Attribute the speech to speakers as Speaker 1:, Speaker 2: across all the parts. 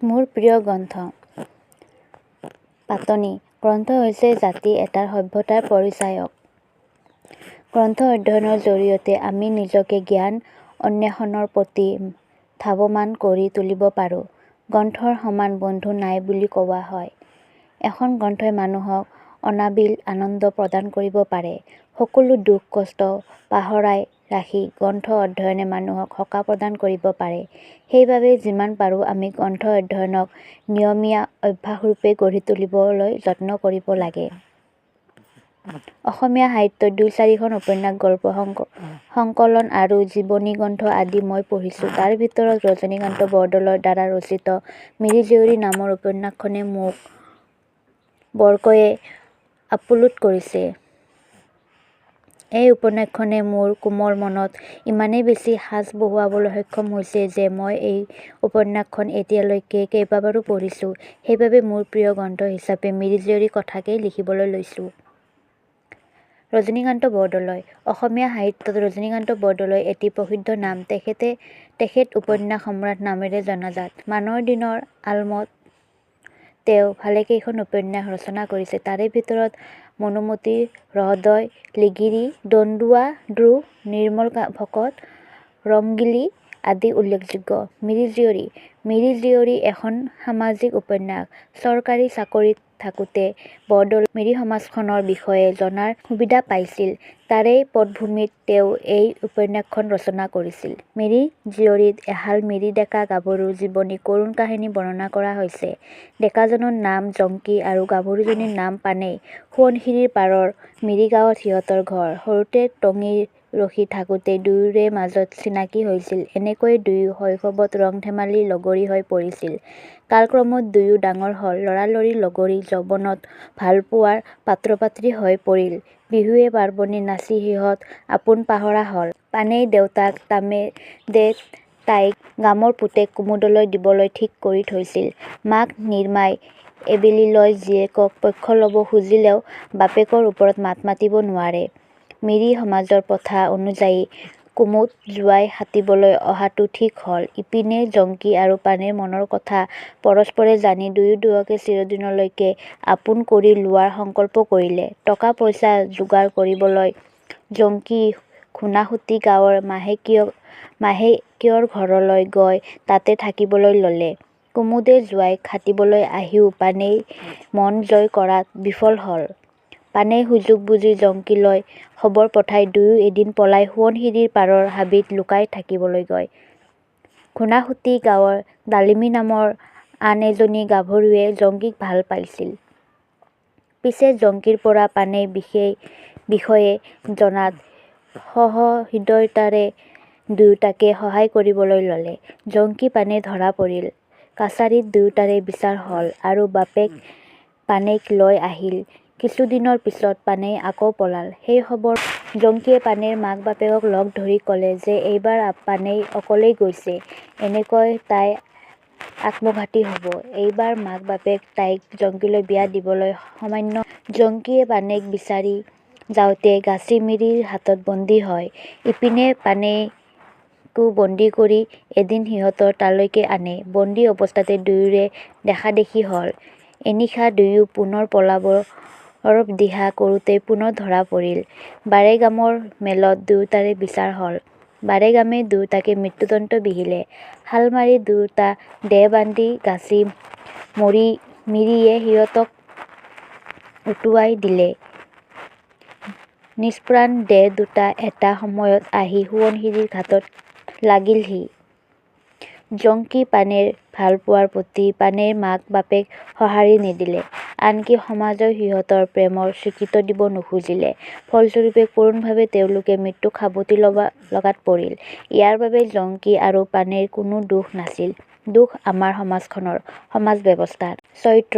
Speaker 1: মোৰ প্ৰিয় গ্ৰন্থ পাতনি গ্ৰন্থ হৈছে জাতি এটাৰ সভ্যতাৰ পৰিচায়ক। গ্ৰন্থ অধ্যয়নৰ জৰিয়তে আমি নিজকে জ্ঞান অন্বেষণৰ প্ৰতি ধাৱমান কৰি তুলিব পাৰোঁ। গ্ৰন্থৰ সমান বন্ধু নাই বুলি কোৱা হয়। এখন গ্ৰন্থই মানুহক অনাবিল আনন্দ প্ৰদান কৰিব পাৰে। সকলো দুখ-কষ্ট পাহৰাই ৰাখি গ্ৰন্থ অধ্যয়নে মানুহক সকাহ প্ৰদান কৰিব পাৰে। সেইবাবেই যিমান পাৰোঁ আমি গ্ৰন্থ অধ্যয়নক নিয়মীয়া অভ্যাসৰূপে গঢ়ি তুলিবলৈ যত্ন কৰিব লাগে। অসমীয়া সাহিত্যৰ দুই-চাৰিখন উপন্যাস, গল্প সংকলন আৰু জীৱনীগ্ৰন্থ আদি মই পঢ়িছোঁ। তাৰ ভিতৰত ৰজনীকান্ত বৰদলৈৰ দ্বাৰা ৰচিত 'মিৰি জীয়ৰী' নামৰ উপন্যাসখনে মোক বৰকৈয়ে আপ্লুত কৰিছে। এই উপন্যাসখনে মোৰ কোমল মনত ইমানেই বেছি সাঁচ বহুৱাবলৈ সক্ষম হৈছে যে মই এই উপন্যাসখন এতিয়ালৈকে কেইবাবাৰো পঢ়িছোঁ। সেইবাবে মোৰ প্ৰিয় গ্ৰন্থ হিচাপে মিৰি জীয়ৰীৰ কথাকেই লিখিবলৈ লৈছোঁ। ৰজনীকান্ত বৰদলৈ অসমীয়া সাহিত্যত ৰজনীকান্ত বৰদলৈ এটি প্ৰসিদ্ধ নাম। তেখেত উপন্যাস সম্ৰাট নামেৰে জনাজাত। মানৰ দিনৰ আলমত তেওঁ ভালেকেইখন উপন্যাস ৰচনা কৰিছে। তাৰে ভিতৰত মনোমতী, ৰহদৈ লিগিৰী, দন্দুৱা দ্ৰোহ, নিৰ্মল ভকত, ৰংগিলী আদি উল্লেখযোগ্য। মিৰি জীয়ৰী মিৰি জীয়ৰী এখন সামাজিক উপন্যাস। চৰকাৰী চাকৰিত থাকোঁতে বৰদলৈয়ে মিৰি সমাজখনৰ বিষয়ে জনাৰ সুবিধা পাইছিল। তাৰেই পটভূমিত তেওঁ এই উপন্যাসখন ৰচনা কৰিছিল। মিৰি জীয়ৰীত এহাল মিৰি ডেকা-গাভৰুৰ জীৱনৰ কৰুণ কাহিনী বৰ্ণনা কৰা হৈছে। ডেকাজনৰ নাম জংকি আৰু গাভৰুজনীৰ নাম পানেই। সোৱণশিৰিৰ পাৰৰ মিৰি গাঁৱত সিহঁতৰ ঘৰ। সৰুতে টঙি ৰখি থাকোঁতেই দুয়োৰে মাজত চিনাকি হৈছিল। এনেকৈয়ে দুয়ো শৈশৱত ৰং-ধেমালিৰ লগৰী হৈ পৰিছিল। কালক্ৰমত দুয়ো ডাঙৰ হ'ল। ল'ৰালিৰ লগৰী যৌৱনত ভালপোৱাৰ পাত্ৰ-পাত্ৰী হৈ পৰিল। বিহুৱে-পাৰ্বণে নাচি সিহঁত আপোন-পাহৰা হ'ল। পানেইৰ দেউতাক তামেদে তাইক গামৰ পুতেক কুমুদলৈ দিবলৈ ঠিক কৰি থৈছিল। মাক নিৰমাই এবেলিলৈ জীয়েকৰ পক্ষ ল'ব খুজিলেও বাপেকৰ ওপৰত মাত মাতিব নোৱাৰে। মিৰি সমাজৰ প্ৰথা অনুযায়ী কুমুদ জোঁৱাই খাটিবলৈ অহাটো ঠিক হ'ল। ইপিনে জংকি আৰু পানেইৰ মনৰ কথা পৰস্পৰে জানি দুয়ো দুয়োকে চিৰদিনলৈকে আপোন কৰি লোৱাৰ সংকল্প কৰিলে। টকা-পইচা যোগাৰ কৰিবলৈ জংকি ঘূনাসুঁতি গাঁৱৰ মাহেকীয়ৰ ঘৰলৈ গৈ তাতে থাকিবলৈ ল'লে। কুমুদে জোঁৱাই খাটিবলৈ আহিও পানেইৰ মন জয় কৰাত বিফল হ'ল। পানেয়ে সুযোগ বুজি জংকিলৈ খবৰ পঠাই দুয়ো এদিন পলাই সোৱণশিৰিৰ পাৰৰ হাবিত লুকাই থাকিলগৈ। ঘূনাসুঁতি গাঁৱৰ ডালিমী নামৰ আন এজনী গাভৰুৱেও জংকিক ভাল পাইছিল। পিছে জংকিৰ পৰা পানেইৰ বিষয়ে জনাত সহৃদয়তাৰে দুয়োটাকে সহায় কৰিবলৈ ল'লে। জংকি-পানেই ধৰা পৰিল। কাছাৰীত দুয়োটাৰে বিচাৰ হ'ল আৰু বাপেকে পানেইক লৈ আহিল। কিছুদিনৰ পিছত পানেই আকৌ পলাল। সেই খবৰ জংকিয়ে পানেইৰ মাক-বাপেকক লগ ধৰি ক'লে যে এইবাৰ পানেই অকলেই গৈছে, এনেকৈ তাই আত্মঘাতী হ'ব। এইবাৰ মাক-বাপেক তাইক জংকিলৈ বিয়া দিবলৈ সমান্য জংকিয়ে পানেইক বিচাৰি যাওঁতে গাচি মিৰিৰ হাতত বন্দী হয়। ইপিনে পানেইকো বন্দী কৰি এদিন সিহঁতৰ তালৈকে আনে। বন্দী অৱস্থাতে দুয়োৰে দেখাদেখি হ'ল। এনিশা দুয়ো পুনৰ পলাবৰ দিহা কৰোঁতেই পুনৰ ধৰা পৰিল। বাৰেগামৰ মেলত দুয়োটাৰে বিচাৰ হ'ল। বাৰেগামে দুয়োটাকে মৃত্যুদণ্ড বিহিলে। শাল মাৰি দুয়োটা দেহ বান্ধি গাচি মিৰিয়ে সিহঁতক উটুৱাই দিলে। নিষ্প্ৰাণ দেহ দুটা এটা সময়ত আহি সোৱণশিৰিৰ ঘাটত লাগিলহি। জংকি-পানেইৰ ভালপোৱাৰ প্ৰতি পানেইৰ মাক-বাপেকে সঁহাৰি নিদিলে। আনকি সমাজেও সিহঁতৰ প্ৰেমৰ স্বীকৃতি দিব নুখুজিলে। ফলস্বৰূপে কৰুণভাৱে তেওঁলোকে মৃত্যুক সাৱটি ল'ব লগাত পৰিল। ইয়াৰ বাবে জংকি আৰু পানেইৰ কোনো দোষ নাছিল। দোষ আমাৰ সমাজখনৰ, সমাজ ব্যৱস্থাৰ। চৰিত্ৰ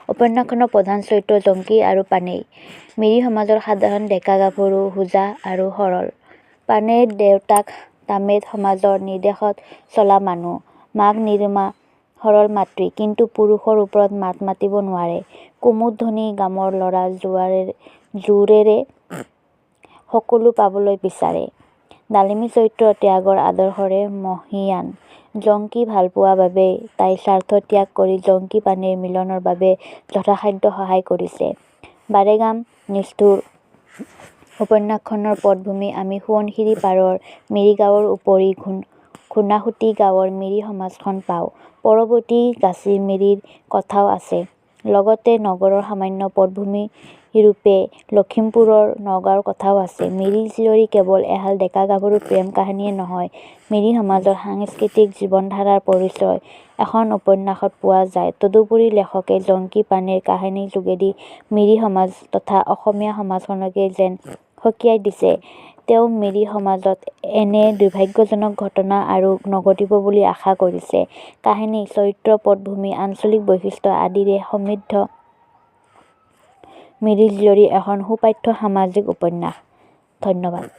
Speaker 1: উপন্যাসখনৰ প্ৰধান চৰিত্ৰ জংকি আৰু পানেই। মিৰি সমাজৰ সাধাৰণ ডেকা-গাভৰু, হোজা আৰু সৰল। পানেইৰ দেউতাক তামেদ সমাজৰ নিৰ্দেশত চলা মানুহ। মাক নিৰমা সৰল মাতৃ, কিন্তু পুৰুষৰ ওপৰত মাত মাতিব নোৱাৰে। কুমুদ ধনী গামৰ ল'ৰা, জোৰেৰে সকলো পাবলৈ বিচাৰে। ডালিমী চৰিত্ৰ ত্যাগৰ আদৰ্শৰে মহীয়ান। জংকি ভালপোৱা বাবেই তাই স্বাৰ্থ ত্যাগ কৰি জংকি-পানেইৰ মিলনৰ বাবে যথাসাধ্য সহায় কৰিছে। বাৰেগাম নিষ্ঠুৰ উপন্যাসখনৰ পটভূমি আমি সোৱণশিৰি পাৰৰ মিৰিগাঁৱৰ উপৰি ঘূনাসুঁতি গাঁৱৰ মিৰি সমাজখন পাওঁ। পৰৱৰ্তী গাছি মিৰিৰ কথাও আছে। লগতে নগৰৰ সামান্য পটভূমিৰূপে লখিমপুৰৰ নগাঁৱৰ কথাও আছে। মিৰি জীয়ৰী কেৱল এহাল ডেকা-গাভৰুৰ প্ৰেম কাহিনীয়ে নহয়, মিৰি সমাজৰ সাংস্কৃতিক জীৱনধাৰাৰ পৰিচয় এখন উপন্যাসত পোৱা যায়। তদুপৰি লেখকে জংকি-পানেইৰ কাহিনীৰ যোগেদি মিৰি সমাজ তথা অসমীয়া সমাজখনকেই যেন সকীয়াই দিছে। তেওঁ মিৰি সমাজত এনে দুৰ্ভাগ্যজনক ঘটনা আৰু নঘটিব বুলি আশা কৰিছে। কাহিনী, চৰিত্ৰ, পটভূমি, আঞ্চলিক বৈশিষ্ট্য আদিৰে সমৃদ্ধ মিৰি জীয়ৰী এখন সুপাঠ্য সামাজিক উপন্যাস। ধন্যবাদ।